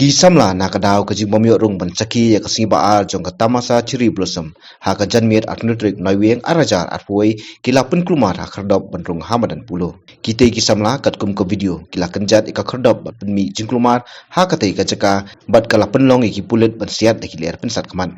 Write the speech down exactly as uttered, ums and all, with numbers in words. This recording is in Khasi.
Ki samla na ka daw ka jingbym ïoh rung ban sakhi ïa ka sngi ba ar jong ka tamasa Cherry Blossom ha ka janmiet arphew tarik Naiwieng arhajar arphew wei ki la pynkulmar ha khyrdop ban rung ha madan Polo. Kitei ki samla katkum ka video ki la kynjat ïa ka khyrdop bad pynmih jingkulmar ha katei ka jaka bad ka la pynlong ïa ki pulit ban siat da ki lyer pynsat khmat.